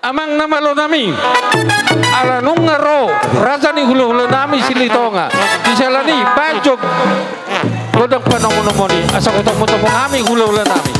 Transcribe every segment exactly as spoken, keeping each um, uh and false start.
Amang na malo nami, ala nunga ro raja ni hulahula nami Silitonga, di sala ni baen jo godang panomunomuni, asa hutomutomu hami hulahula nami.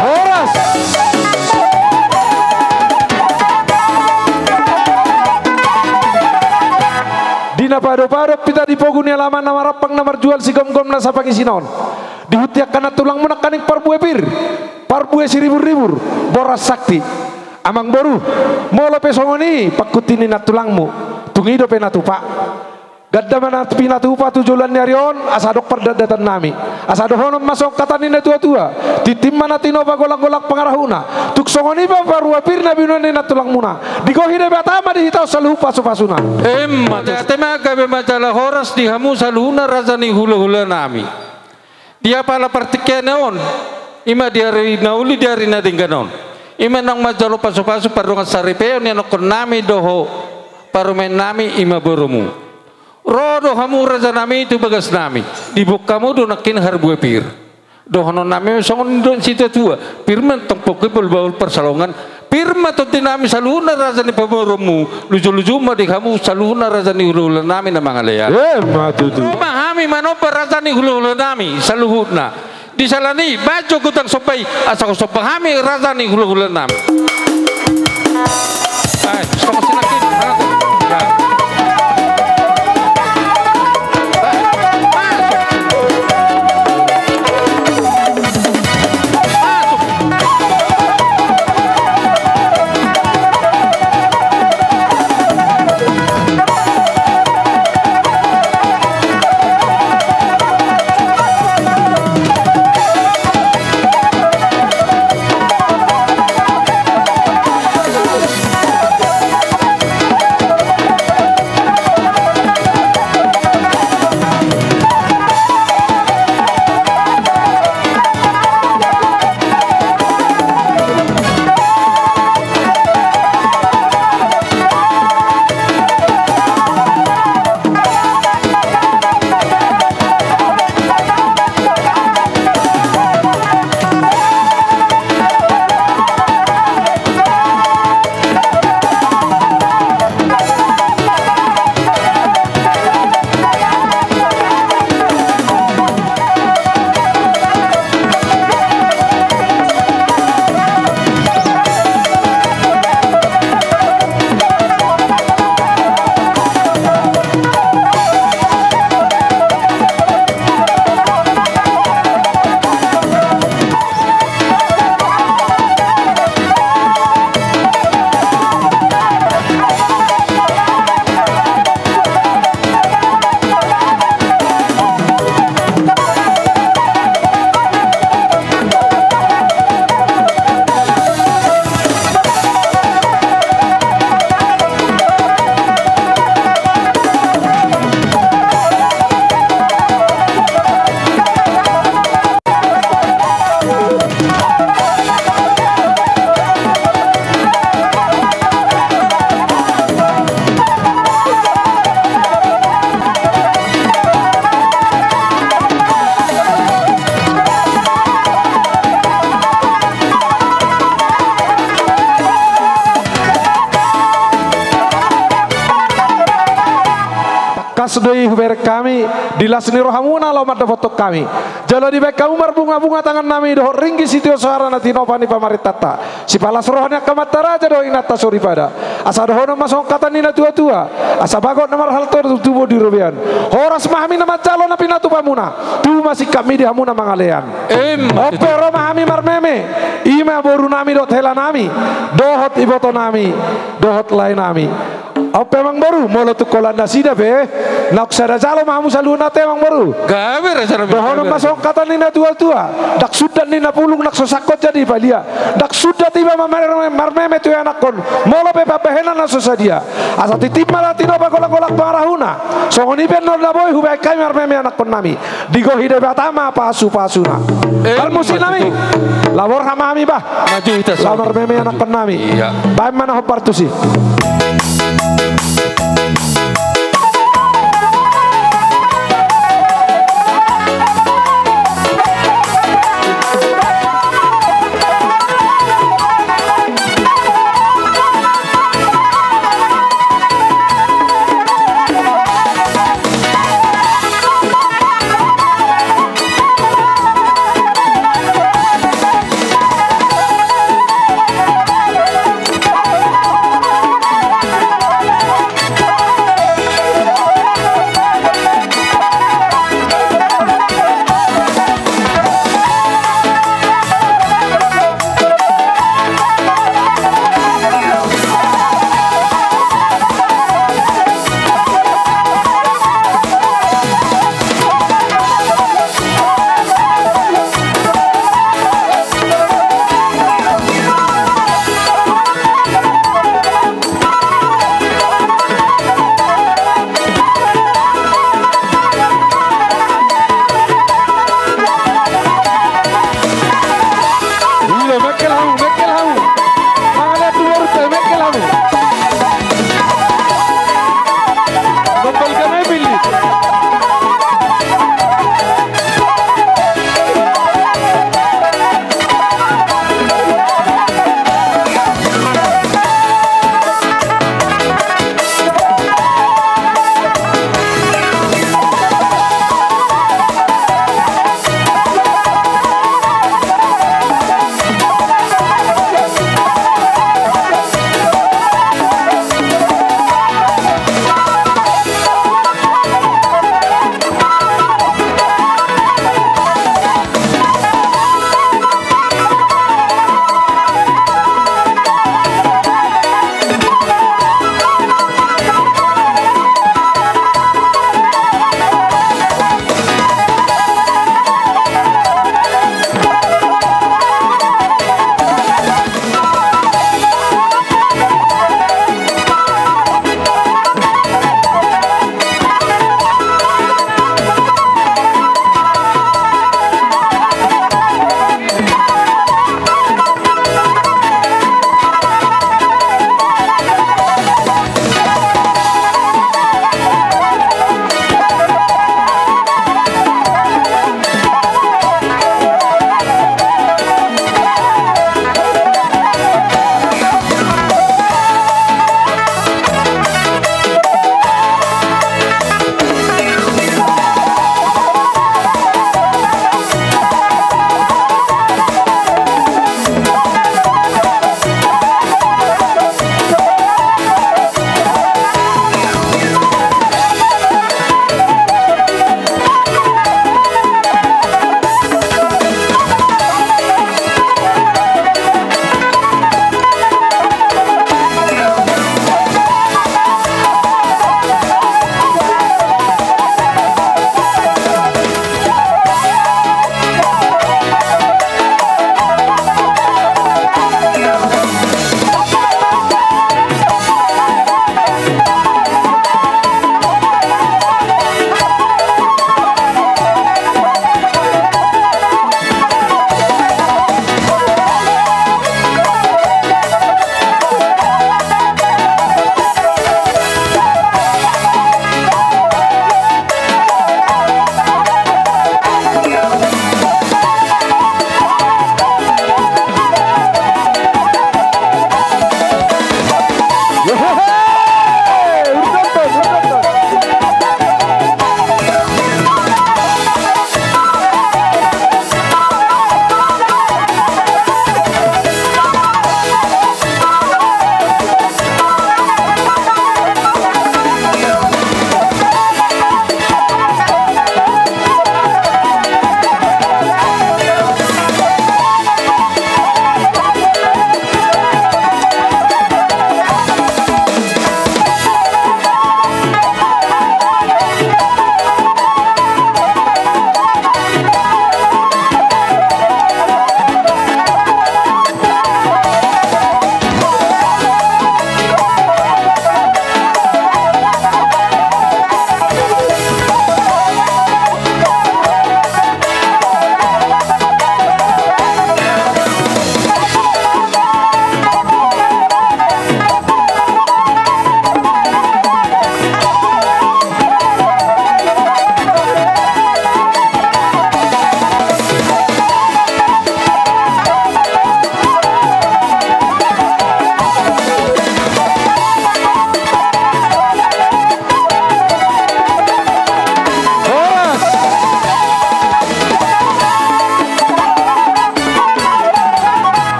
Horas. Di na padopadop hita di pogu ni alaman na marampang na marjual sigomgom na sapangisina on. Dihut ni angka nantulangmu nangkaning parbue pir, parbue siriburribur, boras sakti. Amangboru, molo pe songon i pangkuti ni nantulangmu, tung i dope na tupa. Ganda ma na pinatupa tu joloan ni ari on, asa adong pardandatannami. Asa dohonon ma songon hata ni natuatua: Tintin ma na tinopa, golanggolang pangarahutna. Tung songon i pe parbue pir na binoan ni nantulangmuna, digohi Debata ma di hita on saluhut pasupasuna. Emma tutu. Ate ma, gabe ma jala horas di hamu saluhutna raja ni hulahulanami. Di apala partingkian on, i ma di ari na uli, di ari na denggan on, i ma naung manjalo pasupasu pardongan saripeon ni anakkonnami dohot parumaennami, i ma boromu. Ro do hamu rajanami tu bagasnami, diboan hamu do nangkin parbue pir. Dohononnami songon nidok ni situatua: Pir ma antong pongki, bahulbahul pansalongan. Pir ma tondinami saluhutna raja ni pamoruonmu, lujuluju ma di hamu saluhutna raja ni hulahulanami na mangalean. Emma tutu. Ro ma hami manomba raja ni hulahulanami saluhutna. Di sala ni i, baen jo godang somba i, asa husomba hami raja ni hulahulanami. Baen, songon sinangkin, halato. Ya. do i hubereng hami, di las ni rohamuna laho mandapothon hami. Jala dibahen hamu marbungabunga tangannami dohot ringgit sitio soara na tinopa ni pamarentanta. Sipalas roha ni angka amanta raja dohot inanta soripada. Asa dohonon ma songon hata ni natuatua: Asa bagot na marhalto tubu di robean. Horas ma hami na manjalo na pinatupamuna. Tubu ma singkatmi di hamuna mangalean. Emma tutu. On pe ro ma hami marmeme. I ma borunami dohot helanami, dohot ibotonami, dohot laenami. On pe amangboru, molo tung holan nasida pe, naung sada jalo ma hamu saluhutna ate amangboru. Gabe rajanami. Dohonon ma songon hata ni natuatua: Ndang sundat ninna pulung, ndang so sangkot jadi palia. Ndang sundat iba ma mar-, marmeme tu ianakhon, molo pe pambahenan na so sadia. Asa tintin ma na tinopa, golanggolang pangarahutna. Songon i pe annon na boi hubahen hami marmeme anakhonnami. Digohi Debata ma pasupasuna. Emma tutu. Parmusiknami, laho borhat ma hami bah. Maju hita. Laho marmeme anakhonnami. Iya. Bahen ma na hombar tusi.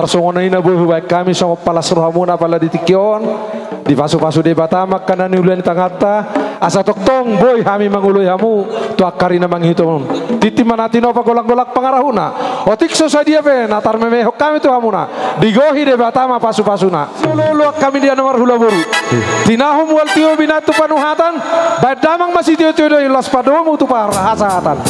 Songon i na boi hubaen hami songon palas rohamuna apala di tingki on, dipasupasu Debata ma angka na niula ni tanganta, asa tongtong boi hami mangoloi hamu tu angka ari na mangihut on. Tintin ma na tinopa, golanggolang pangarahutna. Otik so sadia pe na tarmemehon hami tu hamuna, digohi Debata ma pasupasuna. Olo, olo, angka amidia na marhula boru, tinahu mual tio, binatu panuhatan, baen damang ma sitiotio, dohot las padomu tu parhasahatan.